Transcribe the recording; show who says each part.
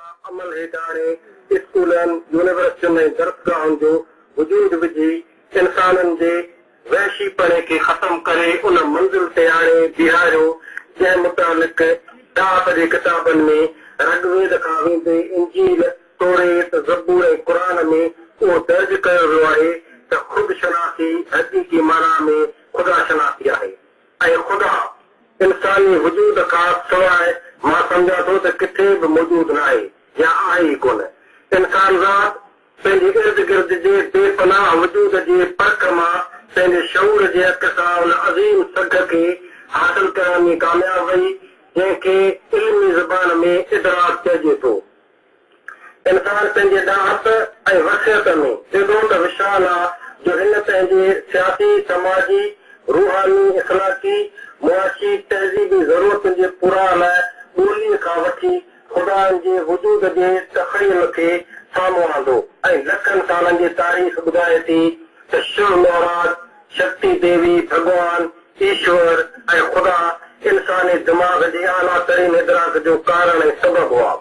Speaker 1: قاعدا عمل هيٺ آڻي اسڪولن، يونيورسٽين ۽ درسگاهن جو وجود وجهي انسانن جي وحشي پڻي کي ختم ڪري ان منزل تي آڻي بيهاريو جنهن متعلق ڏاهپ جي ڪتابن ۾ رگ ويد کان ويندي انجيل، توريت، زبور ۽ قرآن ۾ اهو درج ڪيو ويو آهي ته خود شناسي حقيقي معنيٰ ۾ خدا شناسي آهي ۽ خدا انساني وجود کان سواء مان سمجهان ٿو ته ڪٿي به موجود ناهي يا آهي ئي ڪونه. انسان ذات پنهنجي ارد گرد جي بي پناهه وجود جي پرک مان پنهنجي شعور جي اک سان ان عظيم سگهه کي حاصل ڪرڻ ۾ ڪامياب وئي، جنهن کي علمي زبان ۾ ادراڪ چئجي ٿو. انسان پنهنجي ڏاهپ ۽ وسعت ۾ ايڏو ته وشال آ جو هن پنهنجي سياسي، سماجي، روحاني، اخلاقي، معاشي، تهذيبي ضرورتن جي پوراء لاء ٻوليء کان وٺي خدائن جي وجود جي تخيل کي سامهون آندو ۽ لکن سالن جي تاريخ ٻڌائي ٿي ته شو مهاراج، شڪتي ديوي، ڀڳوان، ايشور ۽ خدا انساني دماغ جي اعليٰ ترين ادراڪ جو ڪارڻ ۽ سبب هئا.